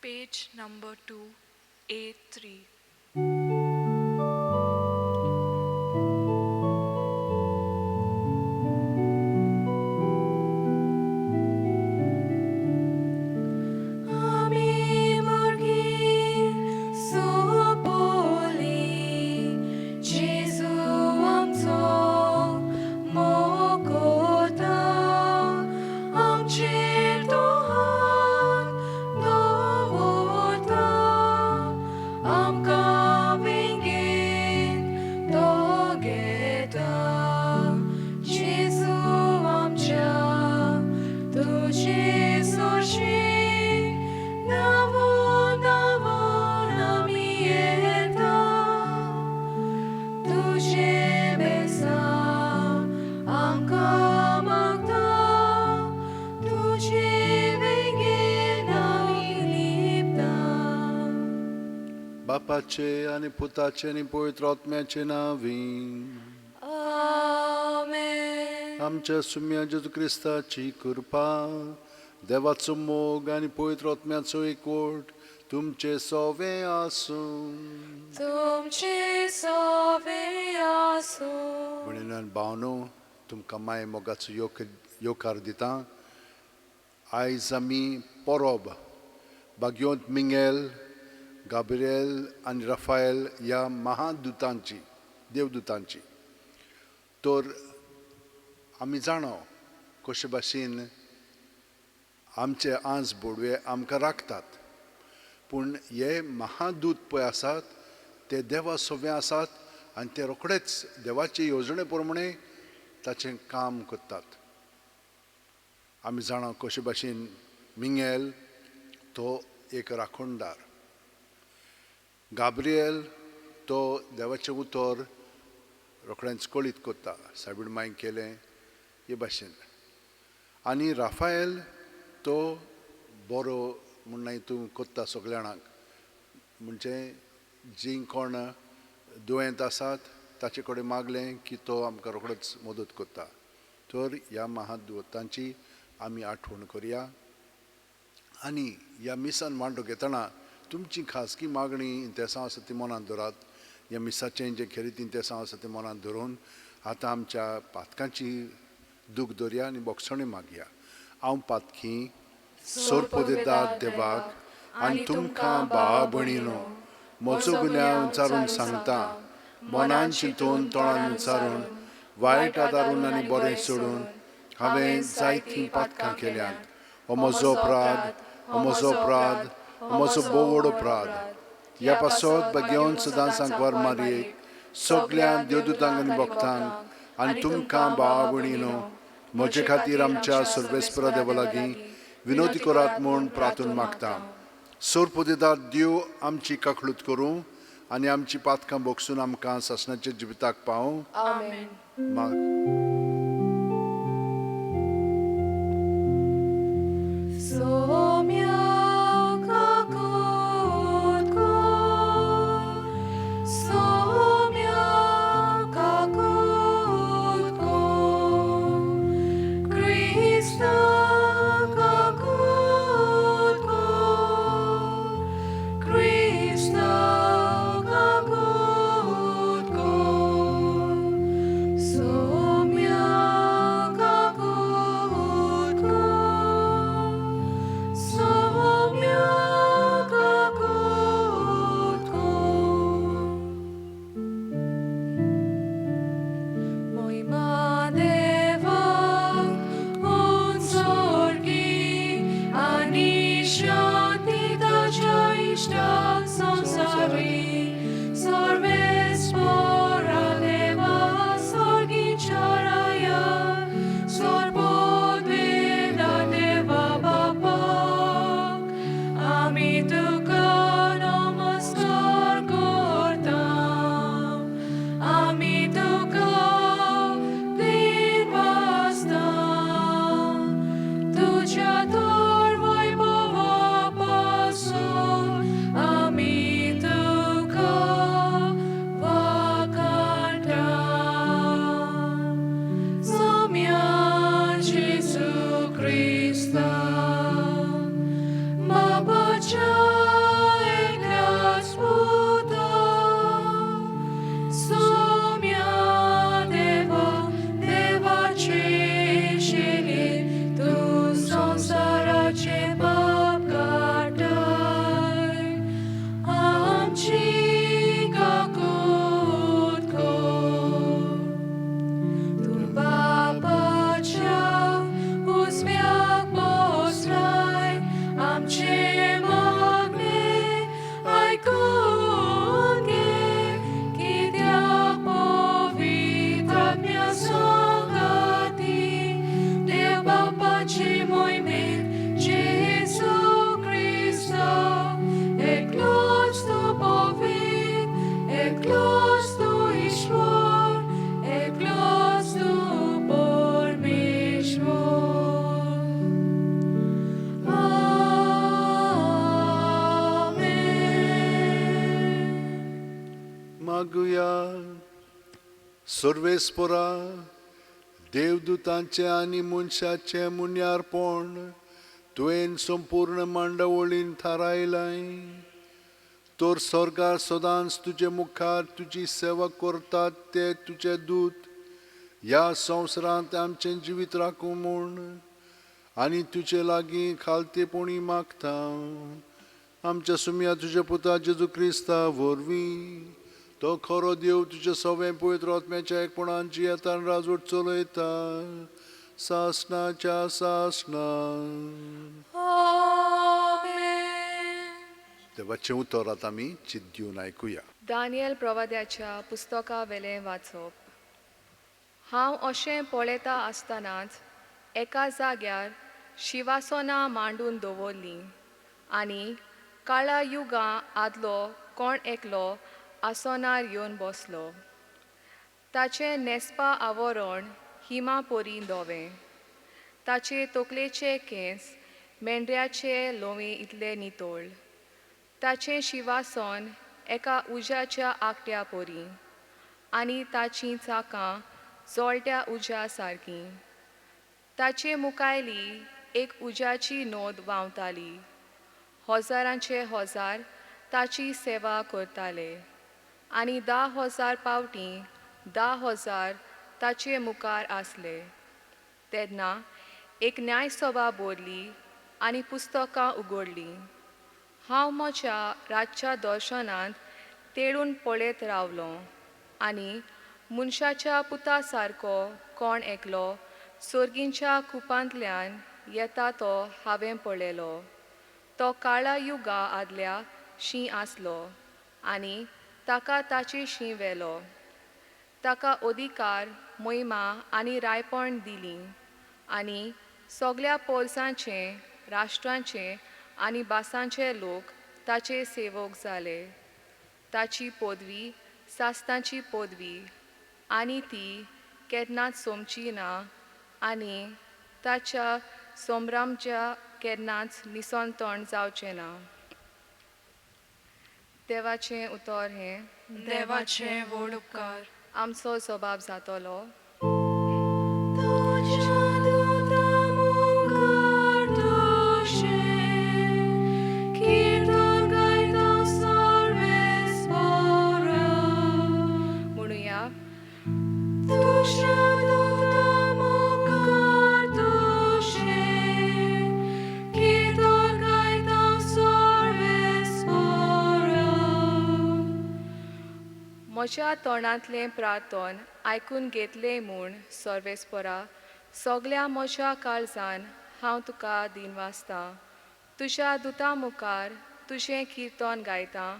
Page number 283. आमी भुरगीं सोंपली, जेजू आमचो मोग करता, आमचेर तो हात दवरता, आमकां वेंगेंत तो घेता. जेजू आमच्या तुजे सरशीं धांवून धांवून आमी येता, तुजें बेसांव आमकां मागता, तुजे वेंगेन आमी लिपता. बापाचे आनी पुताचे आनी पवित्र आत्म्याचे नांवी. आमेन. आमच्या सुम्या जेजू क्रिस्ताची कृपा, देवाचो मोग आनी पवित्र आत्म्याचो एकवट तुमचे सोवे आसूं. तुमचे सोवे आसूं. म्हणून भावनो, तुमकां माय मोगाचो येवकार दिता. आयज आमी परब भाग्योंत मिंगेल, गाब्रियल आनी राफायल ह्या महादुतांची, देवदुतांची. तर आमी जाणो कशे भाशेन आमचे आंज बोडवे आमकां राखतात, पूण हे महादूत पळय आसात ते देवा सोवे आसात आनी ते रोखडेच देवाचे येवजणे प्रमाणे ताचें काम करतात. आमी जाणा कशे भाशेन मिंगेल तो एक राखणदार, गाब्रियल तो देवाचें उतर रोखडेंच कळीत करता, सायबीण मांयन केलें हे भाशेन, आनी राफायल तो बरो म्हण तूं करता सगल्या जाणांक, म्हणजे जीं कोण दुयेंत आसात ताचे कडेन मागलें की तो आमकां रोखडोच मदत करता. तर ह्या महादुतांची आमी आठवण करया आनी ह्या मिसान वांटो घेतना तुमची खाजगी मागणी इंतेसांव आसा ती मनांत दवरात. ह्या मिसाचें जें खेरीत इंतेसांव आसा तें मनांत धरून आतां आमच्या पातकांची दूख दवरया आनी बोगसणी मागया. हांव पातकी सोरपोदेदाद देवाक आनी तुमकां भावा भयणीनो म्हजो गुन्यांव विचारून सांगता, मनान चिंतून तोंडान विचारून वायट आदारून आनी बरें सोडून हांवें जायतीं पातकां केल्यांत. हो म्हजो अपराध, हो म्हजो अपराध, हो म्हजो भोव व्हड अपराध. ह्या पासत भाग्योन सदां सांकवार मारयेक, सगल्या देवदुतांक आनी भक्तांक आनी तुमकां भावा भयणीनो म्हजे खातीर आमच्या सर्वेस्परा देवा लागीं विनोदी करात म्हूण प्रार्थून मागता. सोरपोदेदार देव आमची काकळूत करूं आनी आमची पातकां बोगसून आमकां सासणाच्या जिविताक पावूं. आमेन. माग. सोम्या काकूत कर, सोम्या काकूत कर, क्रिस्ता काकूत कर, क्रिस्ता काकूत कर, सोम्या. सर्वेस्परा देवदूतांचें आनी मनशाचें मुन्यारपण तुवें संपूर्ण मांडावळीन थारायलां. तर स्वर्गार सदांच तुजे मुखार तुजी सेवा करतात ते तुजे दूत ह्या संवसारांत आमचें जिवीत राखूं म्हूण आनी तुजे लागीं खालतेपणी मागता आमच्या सुमया तुज्या पुता जेजू क्रिस्ता वरवीं. तो खरो देव तुज्या सवें पवित्र आत्म्याच्या एकपणान जियेता राजवट चलयता सासनाच्या सासना. आमेन. देवाचें उतर आतां आमी चित दिवन आयकुया. दानियल प्रवाद्याच्या पुस्तका वेलें वाचप. हांव अशें पळयता आसतनाच एका जाग्यार शिवासनां मांडून दवरलीं आनी काळा युगां आदलो कोण एकलो आसनार येवन बसलो. ताचें न्हेसपा आवरण हिमा परी धवें, ताचे तकलेचे केंस मेंढऱ्याचे लोवे इतले नितळ, ताचें शिवासन एका उज्याच्या आकट्या परी आनी ताचीं चाकां जळट्या उज्या सारकीं. ताचे मुखायली एक उज्याची नोद व्हांवताली. हजारांचे हजार ताची सेवा करताले आनी 10,000 पावटीं 10,000 ताचे मुखार आसले. तेन्ना एक न्यायसभा भरली आनी पुस्तकां उगडलीं. हांव म्हज्या रातच्या दर्शनांत तेळून पळयत रावलो आनी मनशाच्या पुता सारको कोण एकलो सर्गींच्या कुपांतल्यान येता तो हांवें पळयलो. तो काळा युगा आदल्या शीं आसलो आनी ताका ताची शीं व्हेलो. ताका अधिकार, महिमा आनी रायपण दिली आनी सगळ्या पोरसांचे, राष्ट्रांचे आनी भासांचे लोक ताचे सेवक जाले. ताची पदवी सास्तांची पदवी आनी ती केन्नाच सोंपची ना आनी ताच्या संभ्रमच्या केन्नाच निसंतण जावचें ना. देवाचें उतर हें देवाचे व्हड उपकार. आमचो स्वभाव जातलो. तुज्या दुता मुखार तुजें कीर्तन गायता सर्वेस्परा. म्हणुया. तुज्या दुता मुखार तुजें कीर्तन गायता सर्वेस्परा. म्हज्या तोंडांतलें प्रार्थन आयकून घेतलें म्हूण सर्वेस्परा सगल्या म्हज्या काळजान हांव तुका दिनवासतां. तुज्या दुता मुखार तुजें किर्तन गायतां.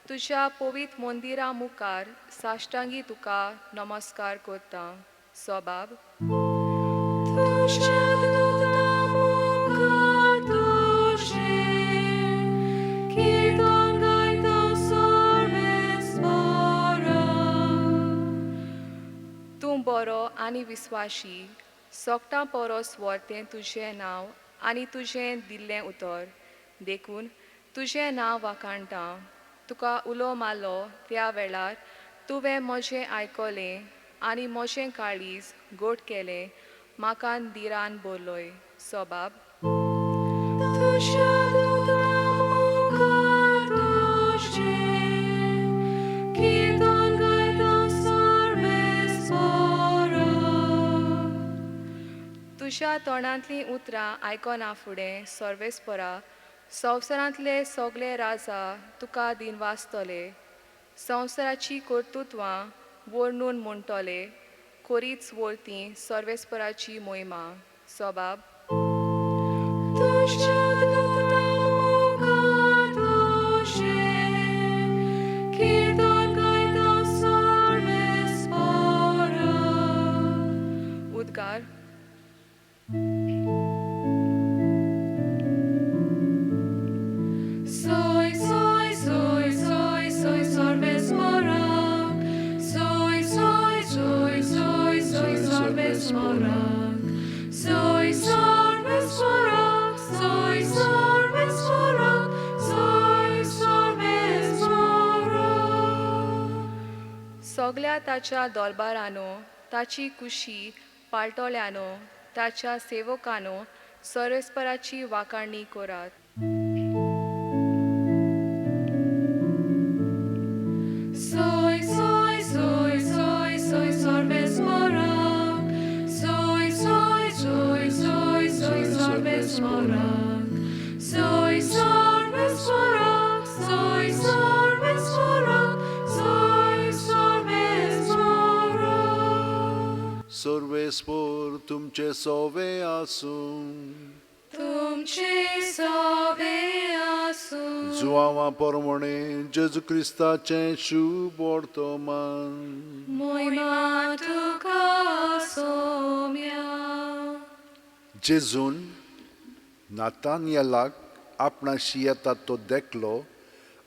तुज्या पवित्र मंदिरा मुखार साश्टांगी तुका नमस्कार करतां. स्वभाव. तुज्या दुता मुखार तुजें कीर्तन गायता सर्वेस्परा. तूं बरो आनी विस्वाशी, सोगटां परस व्हरतें तुजें नांव आनी तुजें दिल्लें उतर, देखून तुजें नांव वाखाणटा. तुका उलो मारलो त्या वेळार तुवें म्हजें आयकलें आनी म्हजें काळीज गोड केलें, म्हाका धिरान भरलोय. स्वभाव. तुज्या दुता मुखार तुजें कीर्तन गायता सर्वेस्परा. तुज्या तोंडांतलीं उतरां आयकना फुडें सर्वेस्परा संवसारांतले सगळे राजा तुका दिनवासतले. संवसाराचीं कर्तृत्वां वर्णून म्हणटले, खोरीच वरती सर्वेस्पराची मोहिमा. स्वभाव. तुज्या दुता मुखार तुजें कीर्तन गायता सर्वेस्परा. उद्गार. Soy, soy, soy, soy, soy सर्वेस्परा. Soy, soy, soy, soy, soy सर्वेस्परा. Soy सर्वेस्परा, soy सर्वेस्परा, soy सर्वेस्परा. सगळ्या ताच्या दोलबारानो, ताची कुशी पाळटल्यानो, ताच्या सेवकानो सरस्पराची वाखाणी करात. Soy, soy, soy, soy, soy sorbes morak. Soy, soy, soy, soy, soy sorbes morak. Soy sorbes morak. Soy sorbes morak. Soy sorbes morak. सर्वेस्पोर तुमचे सोवे आसूं. तुमचे सोवे आसूं. जुआंवा परमणे जेजू क्रिस्ताचें शुभ वर्तमान. मोहिमा तुका सोम्या. जेजून नातानयलाक आपणाशी येता तो देखलो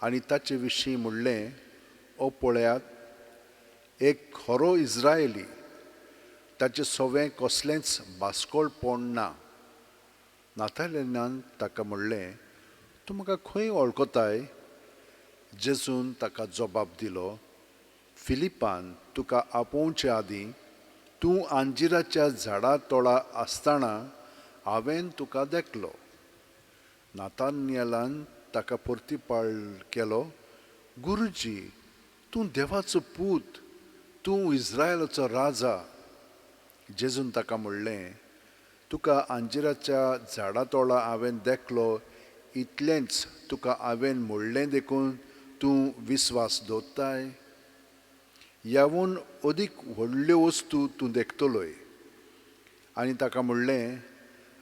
आनी ताचे विशीं म्हणलें, ओ पळयात, एक खरो इस्रायली, ताचें सवें कसलेंच बास्कोळपण ना. नातानयलान ताका म्हणलें, तूं म्हाका खंय वळखताय? जेजून ताका जबाब दिलो, फिलिपान तुका आपोवचे आदीं तूं अंजिराच्या झाडा तोळा आसतना हांवें तुका देखलो. नातानयलान ताका परतीपाळ केलो, गुरुजी, तूं देवाचो पूत, तूं इस्रायलाचो राजा. जेजून ताका म्हणलें, तुका अंजिराच्या झाडा तोळा हांवें देखलो इतलेंच तुका हांवें म्हणलें देखून तूं विस्वास दवरताय? ह्यावून अदीक व्हडल्यो वस्तू तूं देखतलोय. आनी ताका म्हणलें,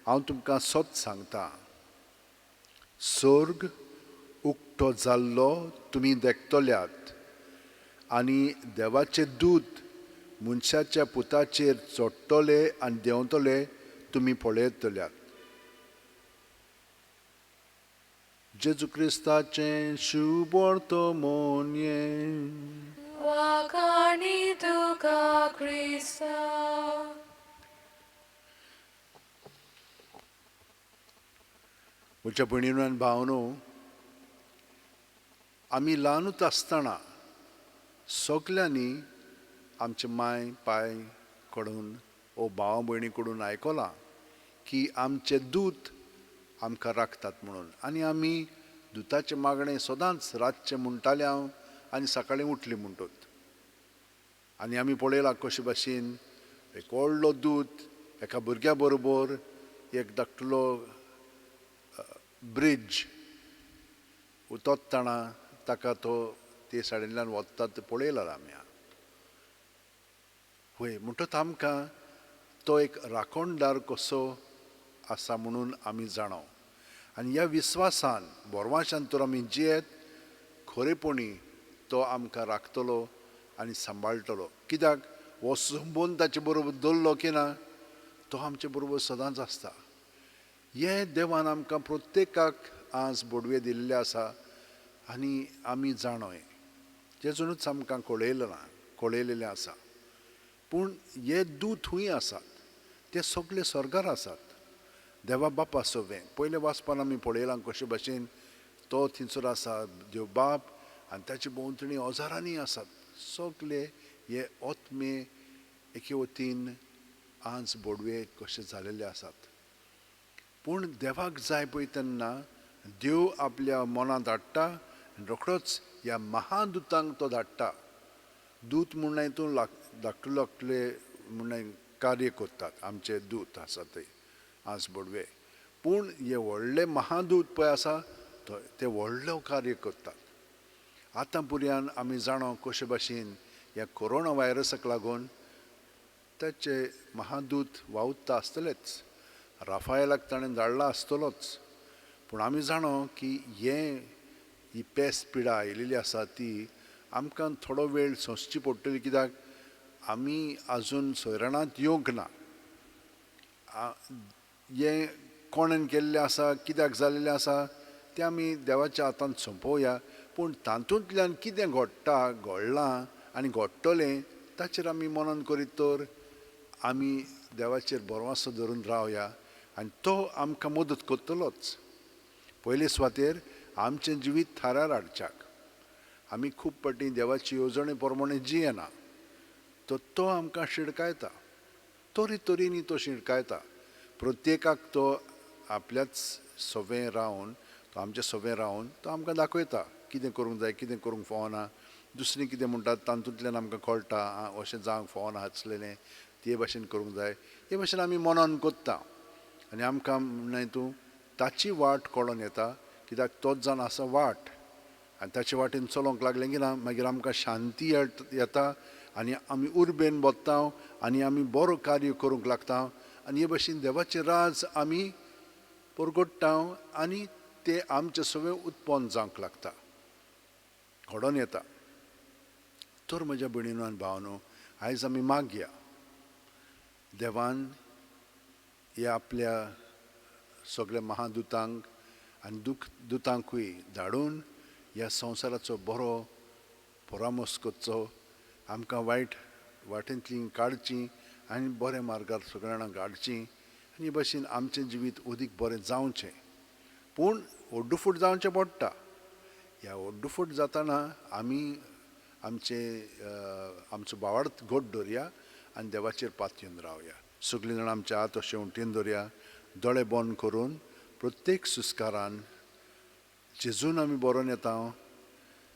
हांव तुमकां सत सांगता, सर्ग उक्तो जाल्लो तुमी देखतल्यात आनी देवाचे दूत मनशाच्या पुताचेर चडटले आनी देंवतले तुमी पळयतल्यात. जेजू क्रिस्ताचें शुभ वर्तमान हें. वाखाणी तुका क्रिस्ता. म्हज्या भयणीनो आनी भावनो, आमी ल्हानूच आसतना सगल्यांनी आमचे माय पाय कडून ओ भाव भयणी कडून आयकलां की आमचे दूत आमकां राखतात म्हणून. आनी आमी दुताचें मागणें सदांच रातचें म्हणटालें हांव आनी सकाळीं उठली म्हणटत. आनी आमी पळयलां कशे भाशेन एक व्हडलो दूत एका भुरग्या बरोबर एक धाकटुलो ब्रिज उतरतना ताका तो ते सायडींतल्यान वता ते पळयला आमी. वय म्हणटच आमकां तो एक राखणदार कसो आसा म्हणून आमी जाणो. आनी ह्या विस्वासान बोरवाशान तर आमी जियेत खरेपणी तो आमकां राखतलो आनी सांबाळटलो. कित्याक हो संबंद ताचे बरोबर दवरलो की ना तो आमचे बरोबर सदांच आसता. हे देवान आमकां प्रत्येकाक आज बोडवे दिल्ले आसा आनी आमी जाणोय जेजूनच आमकां कळयलें ना, कळयलेलें आसा. पूण हे दूत खंय आसात? ते सगळे स्वर्गार आसात देवा बापा सवें. पयले वाचपान आमी पळयलां कशे भाशेन तो थंयसर आसा देव बाप आनी ताचे भोंवतणी हजारांनी आसात. सगळे हे आत्मे एके वतीन आज बोडवे कशे जालेले आसात. पूण देवाक जाय पळय तेन्ना देव आपल्या मनांत धाडटा आनी रोखडोच ह्या महादुतांक तो धाडटा. दूत म्हणून हितून धाकटुले धाकटुले म्हणून कार्य करतात आमचे दूत आसा ते आज बोडवे. पूण हे व्हडले महादूत पळय आसा ते व्हडलो कार्य करतात. आतां पुर्यान आमी जाणो कशे भाशेन ह्या कोरोना व्हायरसाक लागून ताचे महादूत वावुरता आसतलेच, राफायलाक ताणें धाडला आसतलोच. पूण आमी जाणो की हें ही पेस्त पिडा आयिल्ली आसा ती आमकां थोडो वेळ सोंसची पडटली. कित्याक आमी आजून सोयरणांत येवंक ना. हें कोणेन केल्लें आसा, कित्याक जाल्लें आसा तें आमी देवाच्या हातांत सोंपोवया. पूण तातूंतल्यान कितें घडटा, घडलां आनी घडटलें ताचेर आमी मनन करीत तर आमी देवाचेर भरवंसो धरून रावया आनी तो आमकां मदत करतलोच. पयले सुवातेर आमचें जिवीत थारार हाडच्याक आमी खूब फावटी देवाची येवजणे प्रमाणे जियेना. तर तो आमकां शिडकायता, तरी तरेनी तो शिडकायता. प्रत्येकाक तो आपल्याच सवें रावन, तो आमच्या सवें रावन तो आमकां दाखयता कितें करूंक जाय, कितें करूंक फावना. दुसरीं कितें म्हणटात तातूंतल्यान आमकां कळटा अशें जावंक फावना, आसलेलें ते भाशेन करूंक जाय. हे भाशेन आमी मनान कोत्ता आनी आमकां न्हय तूं ताची वाट कळोन येता, कित्याक तोच जावन आसा वाट. आनी ताचे वाटेन चलोवंक लागलें की ना मागीर आमकां शांती येता आनी आमी उर्बेन बत्ता आनी आमी बरो कार्य करूंक लागता आनी हे भाशेन देवाचें राज आमी परगट्टा आनी ते आमचें सगळें उत्पन्न जावंक लागता, घडोवन येता. तर म्हज्या भयणीनो आनी भावनो, आयज आमी मागया देवान ह्या आपल्या सगळ्या महादुतांक आनी दुतांकूय धाडून ह्या संवसाराचो बरो परामर्श करचो, आमकां वायट वाटेंतलीं काडचीं आनी बऱ्या मार्गार सगळ्या जाणांक हाडचीं आनी हे भाशेन आमचें जिवीत अदीक बरें जावचें. पूण ओड्डुफूट जावचें पडटा. ह्या ओड्डुफूट जातना आमी आमचे आमचो भावार्थ घट दवरया आनी देवाचेर पातयेन रावया. सगळीं जाणां आमचे हात अशें उंटीन दवरया, दोळे बंद करून प्रत्येक सुस्कारान जेजून आमी बरोवन येता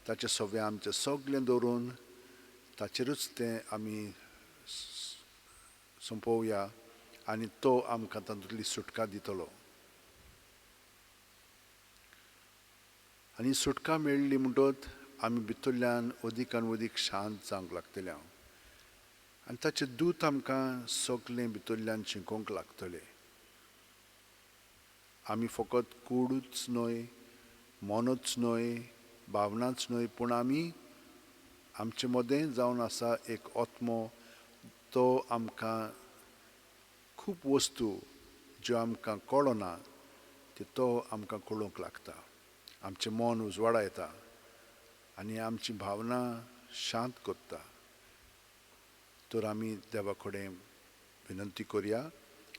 ताचें सगळें आमचें सगळें दवरून ताचेरूच तें आमी सोंपोवया आनी तो आमकां तातूंतली सुटका दितलो. आनी सुटका मेळ्ळी म्हणटत आमी भितरल्यान अदीक आनी अदीक शांत जावंक लागतले हांव आनी ताचें दूत आमकां सगळें भितरल्यान शिकोवंक लागतले. आमी फकत कुडूच न्हय, मनूच न्हय, भावनाच न्हय, पूण आमी आमचे मदें जावन आसा एक आत्मो, तो आमकां खूब वस्तू ज्यो आमकां कळना त्यो तो आमकां कळोवंक लागता. आमचें मन उजवाडा येता आनी आमची भावना शांत करता. तर आमी देवा कडेन विनंती करया,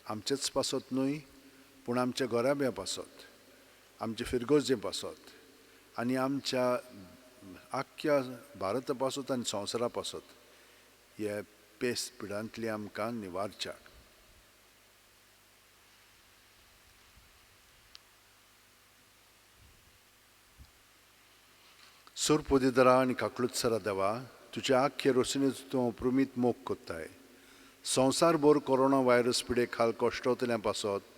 आमचेच पासत न्हय पूण आमच्या घराब्या पासत, आमचे फिरगर्जे पासत आनी आमच्या आख्ख्या भारता पासत आनी संवसारा पासत हे पेस पिडांतली आमकां निवारच्याक. सोरपोदेदरा आनी काकलुत्सरा देवा, तुज्या आख्खे रोसणेचो तूं अप्रमीत मोग कोत्ताय. संवसारभर कोरोना व्हायरस पिडे खाल कश्टवतल्या पासत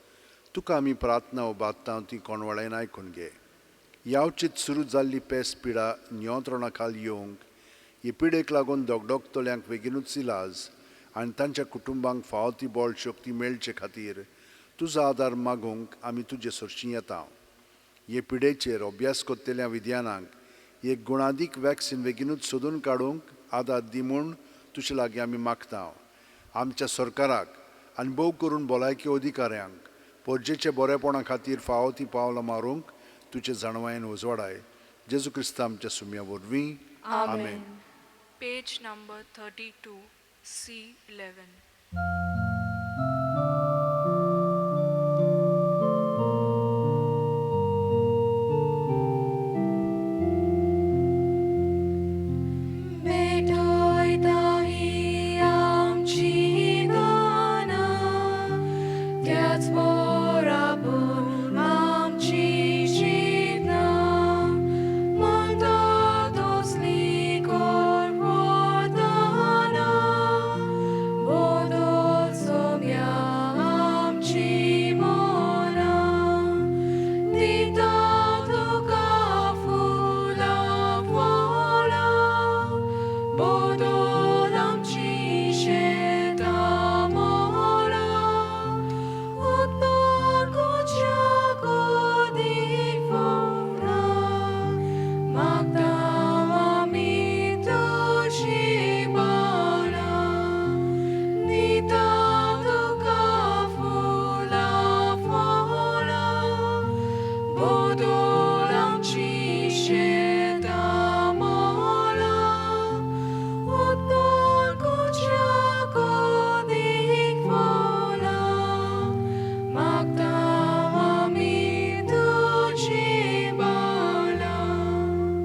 तुका आमी प्रार्थना उबारता ती कोणवाळ्यान आयकून घे. यावचीत सुरू जाल्ली पेस पिडा नियंत्रणा खाल येवंक, हे पिडेक लागून दगदगतल्यांक बेगीनूच इलाज आनी तांच्या कुटुंबांक फावो ती बळ शक्ती मेळचे खातीर तुजो आदार मागूंक आमी तुजे सरशीं येता. हे पिडेचेर अभ्यास करतल्या विज्ञानांक एक गुणादीक वॅक्सिन बेगीनूच सोदून काडूंक आदार दी म्हूण तुजे लागीं आमी मागता. आमच्या सरकाराक आनी भोव करून भलायकी अधिकाऱ्यांक परजेच्या बरेपणा खातीर फावो ती पावलां मारूंक तुजे जाणवायेन उजवाडाय. जेजू क्रिस्ता आमच्या सुम्या वरवीं, आमेन. Page number 32, C11.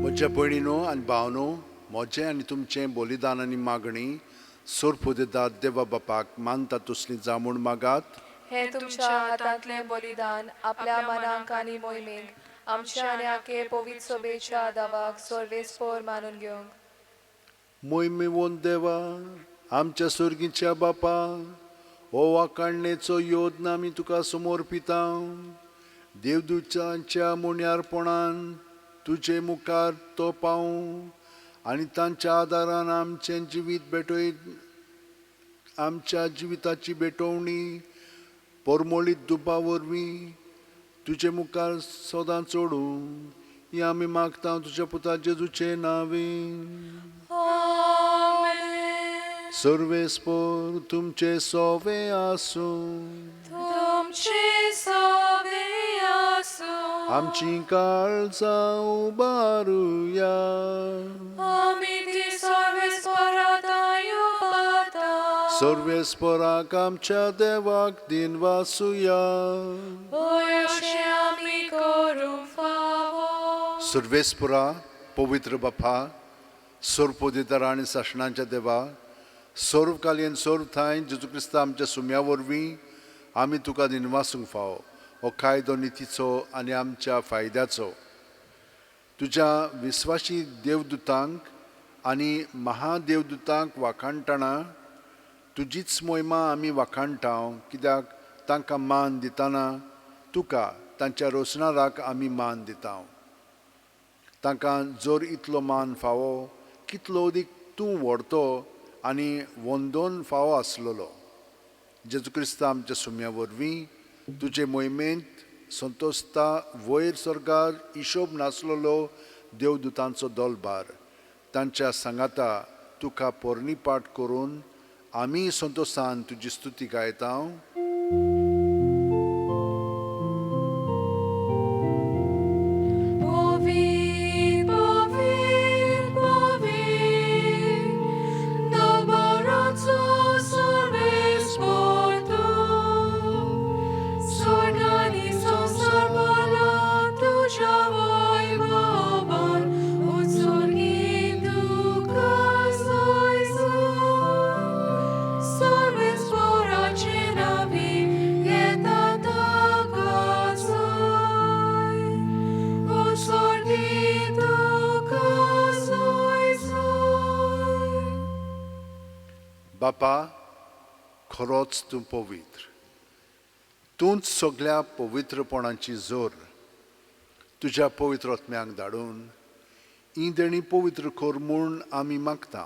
म्हज्या भयणीनो आनी भावनो, म्हजें आनी तुमचें बलिदान आनी मागणी सोरपोदेदाद देवा बापाक मानता तसली जावं म्हूण मागात. हें तुमच्या हातांतलें बलिदान आपल्या मनाक आनी मोहिमेक आमच्या आनी आखे पवित्र सोबेच्या दावाक सर्वेस्पोर मानून घेवंक. मोहिमेवंत देवा, आमच्या सोर्गीच्या बापा, हो वाकाणणेचो योद्न आमी तुका समर्पिता. देवदूतांच्या मुण्यारपणान तुजे मुखार तो पावूं आनी तांच्या आदारान आमचें जिवीत भेटय, आमच्या जिविताची भेटवणी परमळीत दुबा वरवीं तुजे मुखार सदां चडूं, ही आमी मागता तुज्या पुता जेजूचे नांवे. आमेन. सर्वेस्पोर तुमचे सोवे आसूं. तुमचे सोवे आसूं. आमची काळजां उबारुया. आमी ती सर्वेस्पराताय उबारता. सर्वेस्पराक आमच्या देवाक दिनवासुया. होय, अशें आमी करूंक फावो. सर्वेस्परा, पवित्र बापा, सर्वपोदितार आनी सासणाच्या देवा, सर्वकालीन सर्व ठांय जेजू क्रिस्ता आमच्या सुम्या वरवीं आमी तुका दिनवासूंक फावो. हो कायदो नितीचो आनी आमच्या फायद्याचो. तुज्या विस्वाशी देवदूतांक आनी महादेवदूतांक वाखाणटना तुजीच मोहिमा आमी वाखाणटा, कित्याक तांकां मान दितना तुका तांच्या रोसणाराक आमी मान दिता. तांकां जर इतलो मान फावो, कितलो अदीक तूं व्हडतो आनी वंदोन फावो आसलेलो. जेजू क्रिस्ता आमच्या सुम्या वरवीं तुजे मोहिमेंत संतोषता वयर सर्गार हिशोब नासलेलो देवदूतांचो दलभार तांच्या सांगाता तुका पोरणी पाठ करून आमी संतोषान तुजी स्तुती गायता. Povid, povid, povid, Dobrocu सर्वेस्पोरतु, स्वर्गानी संवसार भरला तुज्या वैभवान, उत्सर्गीत तुका जय जय. सर्वेस्पोराचे नांवी येता ताका जय. उत्सर्गीत तुका जय जय. बापा, खरोच तूं पवित्र, तूंच सगळ्या पवित्रपणाची जोर. तुज्या पवित्र आत्म्यांक धाडून ही देणी पवित्र कर म्हूण आमी मागता.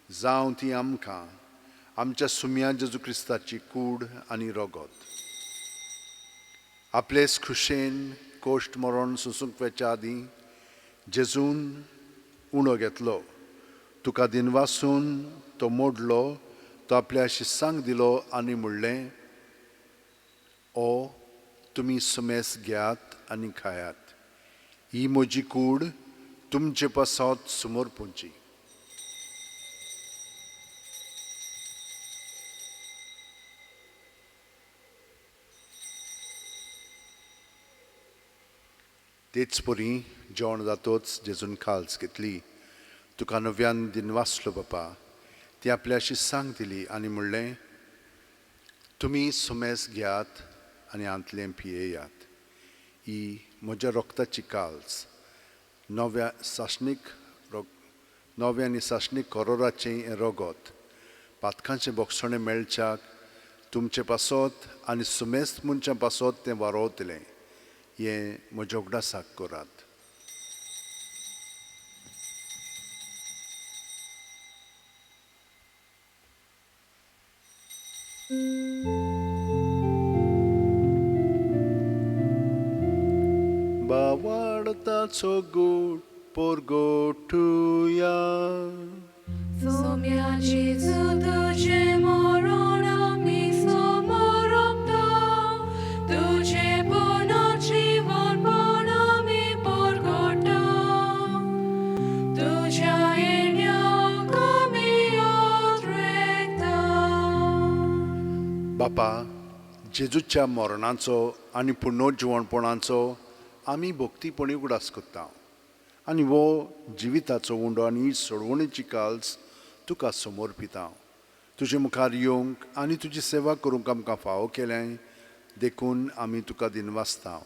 जावं ती आमकां आमच्या सुम्या जेजू क्रिस्ताची कूड आनी रगत. आपलेच खुशेन कोश्ट मरण सोसूंक वेच्या आदीं जेजून उणो घेतलो, तुका दिनवासून तो मोडलो, तो आपल्या शिस्सांक दिलो आनी म्हणलें, ओ तुमी सुमेस घेयात आनी खायात, ही म्हजी कूड तुमचे पासत समर्पूंची. तेच परी जेवण जातोच जेजून खाल्स घेतली, तुका नव्यान दिनवासलो बापा, ती आपल्या शिस्सांक दिली आनी म्हणलें, तुमी सुमेस घेयात आनी हांतलें पियेयात, ही म्हज्या रोगताची काल्स, नव्या सासणीक नव्या आनी सासणीक करोराचें हें रगत, पातकांचें बोगसणें मेळच्याक तुमचे पासत आनी सुमेस्त मनशां पासत तें वारोवतलें, हें म्हज्या उगडासाक करात. बावाडताचो गोड पोरगोटुया. सोम्या जेजू तुजें मरण आमी समर्पता, तुजें पुनर्जीवनपण आमी परगटा, तुज्या येण्याक आमी अद्रेकता. बापा, जेजूच्या मरणाचो आनी पुनर्जिवणपणाचो आमी भक्तीपणी उगडास करता आनी हो जिविताचो उंडो आनी सोडवणेची काल्स तुका समर्पितांव. तुजे मुखार येवंक आनी तुजी सेवा करूंक आमकां फावो केलें देखून आमी तुका दिनवासतांव.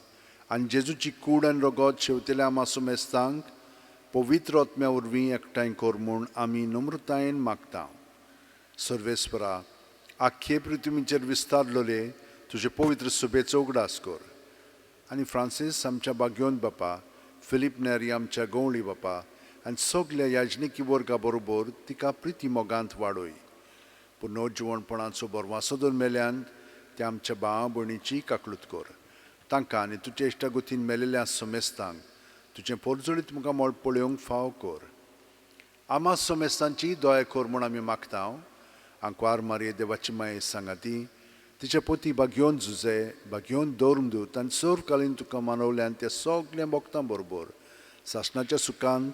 आनी जेजूची कूड आनी रगत शेवतेल्या आमा सुमेस्तांक पवित्र आत्म्या वरवीं एकठांय कर म्हूण आमी नम्रतायेन मागता. सर्वेस्परा, आख्खे पृथ्वीचेर विस्तारलेले तुजे पवित्र सुबेचो उगडास कर आनी फ्रांसीस आमच्या बाग्योन बापा, फिलीप नेरी आमच्या गवळी बापा आनी सगल्या याजनिकी वर्गा बरोबर तिका प्रिती मोगांत वाडय. पुनर्जिवणपणाचो बरवासो दर मेल्यान त्या आमच्या भावा भयणीची काकळूत कर. तांकां आनी तुज्या इश्टागतीन मेलेल्या समेस्तांक तुजें पोरजोळीत मुखामळ पळोवंक फाव कर. आमा समेस्तांची दया कर म्हूण आमी मागता. आंकवार मारये देवाची माये सांगाती तिच्या पोती बागयोन जुजे बागयोन दवरून आनी सर्वकालीन तुका मानवल्यान त्या सगल्या भक्तां बरोबर सासणाच्या सुखांत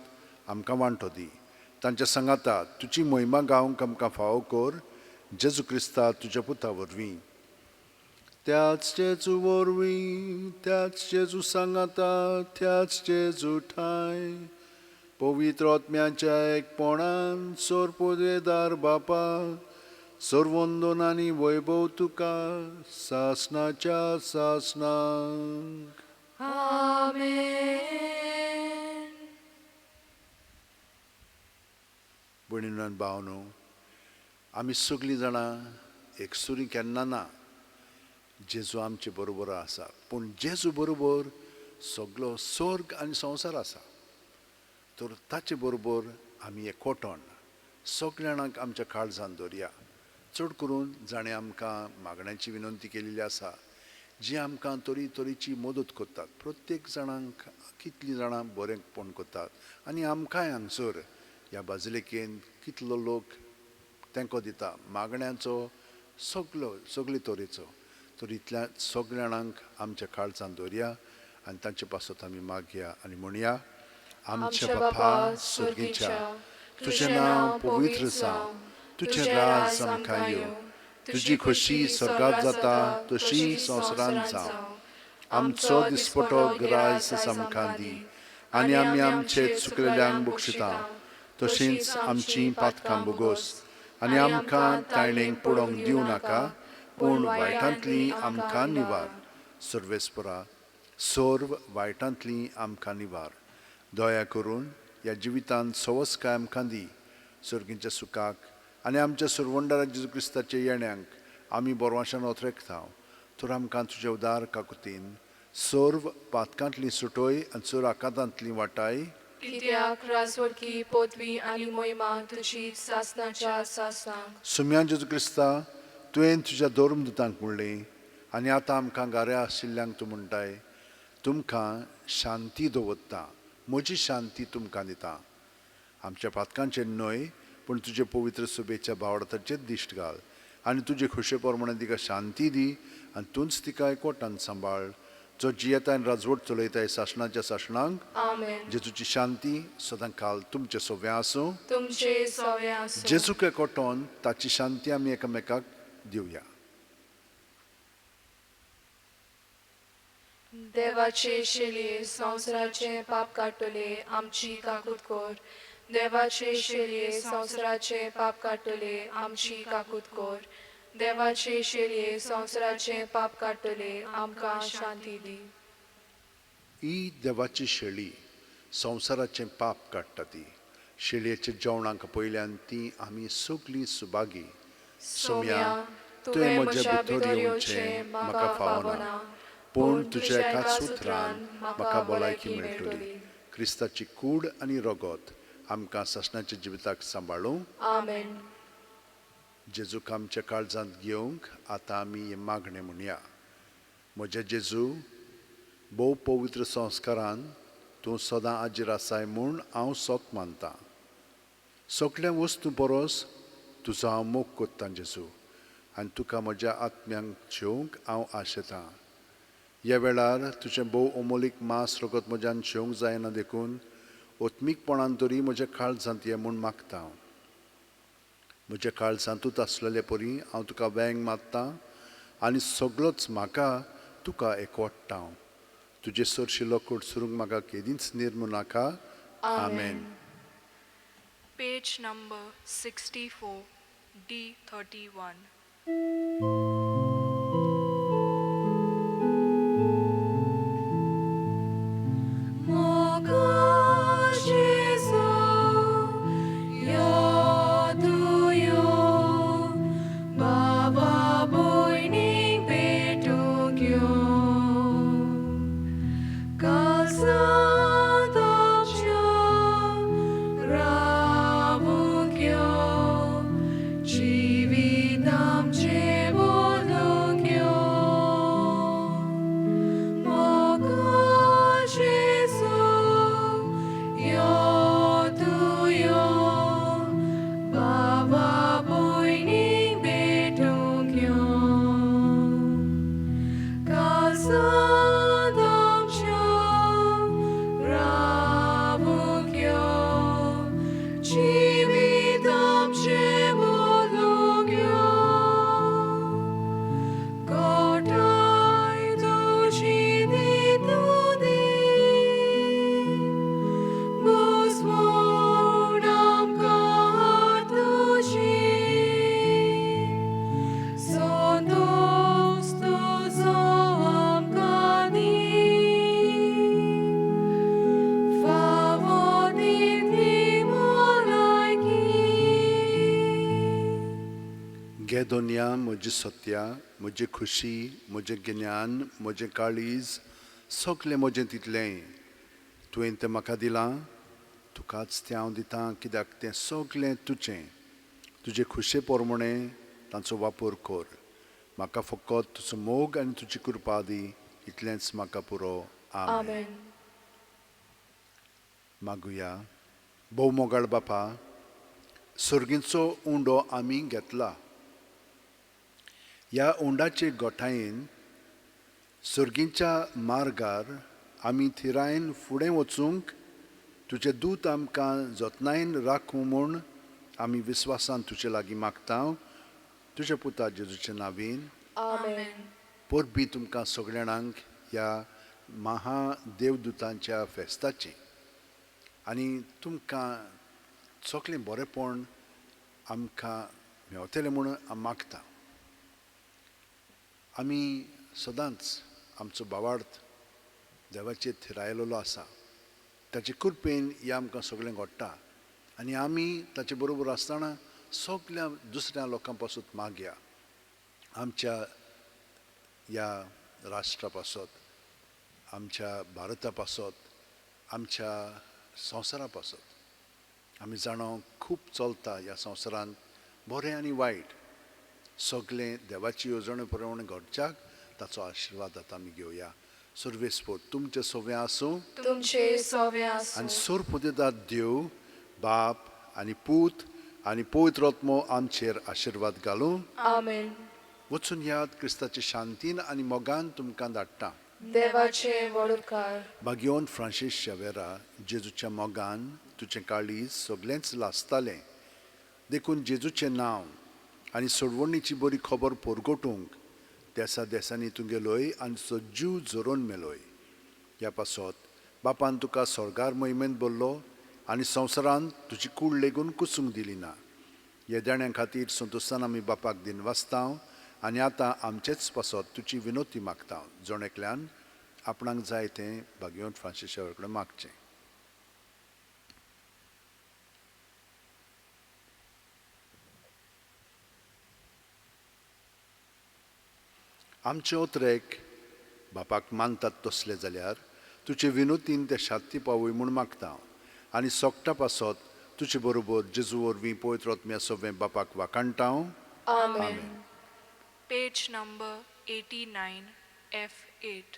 आमकां वांटो दी. तांच्या सांगाता तुजी महिमा गावंक आमकां फावो कर, जेजू क्रिस्ता तुज्या पुता वरवीं. त्याच जेजू वरवीं, त्याच जेजू सांगाता, त्याच जेजू ठांय पवित्र आत्म्याच्या एकपणान सोरपुदेदार बापा, सर्वंदन आनी वैभव तुका सासणाच्या सासणाक. आमेन. भयणीनो आनी भावनो, आमी सगळीं जाणां एकसुरी केन्ना ना. जेजू आमचे बरोबर आसा, पूण जेजू बरोबर सगलो स्वर्ग आनी संवसार आसा. तर ताचे बरोबर आमी एकवटण सगल्या जाणांक आमच्या काळजान दवरया. चड करून जाणें आमकां मागण्याची विनंती केलेली आसा, जी आमकां तरी तरेची मदत करतात. प्रत्येक जाणांक कितलीं जाणां बरेंपण करतात आनी आमकांय हांगसर ह्या बाजिलेकेन कितलो लोक तेंको दिता मागण्यांचो सगलो सगळे तरेचो. तर इतल्या सगल्या जाणांक आमच्या काळजान दवरया आनी तांचे पासत आमी मागया आनी म्हणया. आमच्या बापा स्वर्गीच्या, तुजें नांव पवित्र जावं, तुजें राज आमकां येवं, तुजी खोशी स्वर्गात जाता तशी संवसारांत जावं. आमचो दिसपटो ग्रास आमकां दी आनी आमी आमचे चुकलेल्यांक बक्षिता तशींच आमची पातकां बोगोस आनी आमकां तायणेक पडोवंक दिवं नाका, पूण वायटांतली आमकां निवार. सर्वेस्परा, सर्व वायटांतली आमकां निवार. दया करून ह्या जिवितांत सवसकाय आमकां दी. सर्गींच्या सुखाक आनी आमच्या सुरवंडारा जेजू क्रिस्ताच्या येण्यांक आमी बरवाशान ओथरेकता. तर आमकां तुज्या उदार काकुतीन सर्व पातकांतली सुटोय आनी सर्व आकांतांतली वाटाय. कित्याक राजवटकी पदवी आनी महिमा तुजी सासणाच्या सासणाक. सुम्या जेजू क्रिस्ता, तुवें तुज्या धर्मदूतांक म्हणलें आनी आतां आमकां गाऱ्या आशिल्ल्यांक तूं म्हणटाय, तुमकां शांती दवरता, म्हजी शांती तुमकां दिता. आमच्या पातकांचेर न्हय पूण तुजे पवित्र सुबेच्या भावडाचेर दिश्ट घाल आनी तुजे खोशे प्रमाणे तिका शांती दी आनी तूंच तिका एकवटान सांबाळ, जो जियेता आनी राजवट चलयताय सासणाच्या सासणाक. आमेन. जेजूची शांती सदां काल तुमचे सोव्या आसूं. तुमचे सोवे आसूं. जेजूक एकवटोन ताची शांती आमी एकामेकाक दिवया. देवाचे शेलये संवसाराचे पाप काडटले आमची काकूत कर. देवाचे शेलये संवसाराचे पाप काडटले आमची काकूत कर. देवाचे शेलये संवसाराचे पाप काडटले आमकां शांती दी. ही देवाची शेळी संवसाराचें पाप काडटा. ती शेळयेच्या जेवणाक पयल्यान ती आमी सगळीं सुभागी. सोम्या, तुवें म्हज्या भितर येवचें म्हाका फावना, पूण तुज्या एकाच उतरान म्हाका भलायकी मेळटली. क्रिस्ताची कूड आनी रगत आमकां सासणाच्या जिविताक सांबाळूं. आमेन. जेजूक आमच्या काळजांत घेवंक आतां आमी हें मागणें म्हणया. म्हज्या जेजू, भोव पवित्र संस्कारान तूं सदां आजीर आसाय म्हूण हांव सोत मानतां. सगळ्या वस्तू परस तुजो हांव मोग कोत्तां जेजू, आनी तुका म्हज्या आत्म्यांक शेवंक हांव आशेतां. ह्या वेळार तुजें भोव अमोलीक मांस रगत म्हज्यान शेवंक जायना देखून ओत्मीकपणान तरी म्हज्या काळजांत ये म्हूण मागता हांव. म्हज्या काळजांतूच आसलेले परी हांव तुका वेंग मारतां आनी सगळोच म्हाका तुका एकवट्टा हांव. तुजे सरशी लोकूट सुरूंक म्हाका केदींच निर्मू नाका. आमेन. Page number 64, D31. Moka Jesu, yo tu yo, Baba boyning petukyo. Kalsatokyo, ravukyo, jivitam chebolukyo. Moka Jesu, yo tu yo, Baba boyning petukyo. Kalsadamcha ravukyo, jivitam chebolukyo. Gotay tuji ditudi, Musmonam katuji, Sondos tuzo amkani, Favoditi molaiki. घे दोनया म्हजी सत्या, म्हजी खुशी, म्हजें गिन्यान, म्हजें काळीज, सगलें म्हजें तितलें तुवें तें म्हाका दिलां, तुकाच तें हांव दितां, कित्याक तें सगलें तुजें. तुजे खुशे प्रमाणें तांचो वापर कर. म्हाका फकत तुजो मोग आनी तुजी कृपा दी, इतलेंच म्हाका पुरो. आमेन. आमेन. मागुया. भोव मोगाळ बापा, सर्गींचो उंडो आमी घेतला. ह्या उंडाचे गोठायेन सर्गींच्या मार्गार आमी थिरायेन फुडें वचूंक तुजे दूत आमकां जतनायेन राखूं म्हूण आमी विस्वासान तुजे लागीं मागता, तुज्या पुता जेजूच्या नांवीन. आमेन. परबीं तुमकां सगळ्या जाणांक ह्या महादेवदूतांच्या फेस्ताची, आनी तुमकां सगळें बरेंपण आमकां मेवतलें म्हूण आमी मागता. आमी सदांच आमचो भावार्थ देवाचेर थिरायलेलो आसा. ताचे कृपेन हें आमकां सगळें घडटा आनी आमी ताचे बरोबर आसतना सगल्या दुसऱ्या लोकां पासून मागया, आमच्या ह्या राष्ट्रा पासत, आमच्या भारता पासत, आमच्या संवसारा पासत. आमी जाणा खूब चलता ह्या संवसारांत बरें आनी वायट, सगळें देवाची येवजणे प्रमाणे घडच्याक ताचो आशिर्वाद आतां आमी घेवया. सर्वेस्पोर तुमचें सगळें आसूं. तुमचे सोवे आनी आसूं. सोरपुदेदात देव बाप आनी पूत आनी पवित्र आत्मो आमचेर आशिर्वाद घालूं. आमेन. वचून याद, क्रिस्ताचे शांतीन आनी मोगान तुमकां धाडटा. देवाचे व्हड उपकार. बागियोन फ्रांसीस शेवेरा, जेजूच्या मोगान तुजें काळीज सगळेंच लासतालें, देखून जेजूचें नांव आनी सोडवणीची बरी खबर परगटूंक देसा देसांनी तूं गेलोय आनी तुजो जीव झरोवन मेलोय. ह्या पासत बापान तुका स्वर्गार मोहिमेंत भरलो आनी संवसारांत तुजी कूड लेगून कुसूंक दिली ना. ह्या देण्यां खातीर संतोशान आमी बापाक दिनवासता आनी आतां आमचेच पासत तुजी विनोती मागता. जण एकल्यान आपणाक जाय तें भाग्यवंत फ्रांसीस शेवर कडेन मागचें. आमचे ओतरेक बापाक मानतात तसले जाल्यार तुजे विनोतीन ते शांती पावय म्हूण मागता आनी सोगटा पासत तुजे बरोबर जेजू वरवीं पवित्र आत्म्या सगळें बापाक वाखाणटा. आमेन. Page number 89, F8.